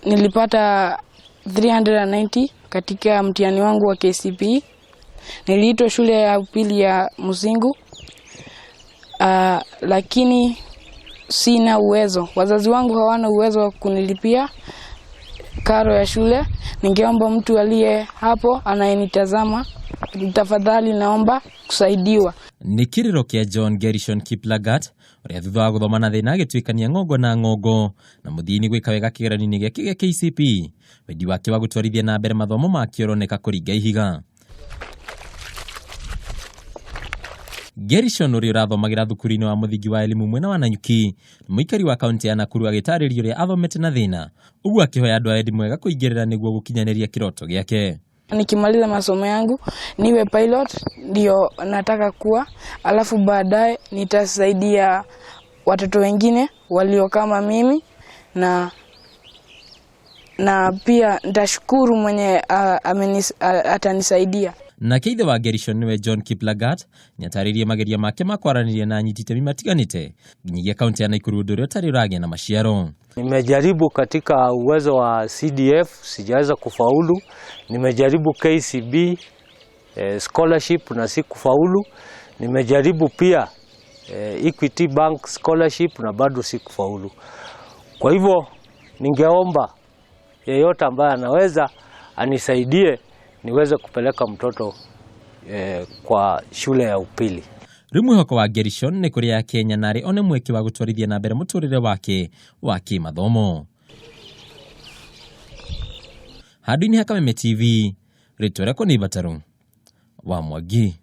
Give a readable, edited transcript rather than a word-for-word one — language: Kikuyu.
Nilipata 390 katika mtihani wangu wa KCPE. Niliitwa shule ya upili ya Musingu, lakini sina uwezo. Wazazi wangu hawana uwezo wa kunilipia karo ya shule. Ningeomba mtu aliye hapo anayenitazama, tafadhali naomba kusaidiwa. Nĩ kĩrĩro kĩa John Gerishon Kiplagat ũrĩa thutha wa gũthoma na thĩna agĩtuĩkania ng'ongo na ng'ongo na mũthia-inĩ gwĩka wega kĩgeranio-inĩ gĩake gĩa KCPE. Wendi wake wa gũtwarithia na mbere mathomo make ũroneka kũringa ihiga. Gerishon ũrĩa ũrathomagĩra thukuru-inĩ wa mũthingi wa elimu mwena wa Nanyuki nĩ mũikari wa kaunti ya Nakuru agĩtarĩria ũrĩa athomete na thĩna ũguo akĩhoya andũ a wendi mwega kũingĩrĩra nĩguo gũkinyanĩria kĩroto gĩake. Nikimaliza masomo yangu niwe pilot, ndio nataka kuwa, alafu baadaye nitasaidia watoto wengine walio kama mimi na pia nitashukuru mwenye atanisaidia. Nake ithe wa Gerishon nĩwe John Kiplagat nĩatarĩirie mageria make ma kwaranĩria na anyiti itemi matiganĩte nginyagia kaunti ya Nakuru ũndũ ũrĩa ũtarĩ ũragĩa na maciaro. Nimejaribu katika uwezo wa CDF sijaweza kufaulu. Nimejaribu KCB scholarship na sikufaulu. Nimejaribu pia Equity Bank scholarship na bado sikufaulu. Kwa hivyo ningeomba yeyote ambaye anaweza anisaidie niweze kupeleka mtoto kwa shule ya upili. Rĩu mwĩhoko wa Gerishon nĩ kũrĩ ya Kenya narĩ one mweke wa gũtwarithia na mbere mũtũrĩre wake wa kĩmathomo. Handũ-inĩ ha Kameme TV, rĩtwa rĩakwa nĩ Ibataro wa Mwangi.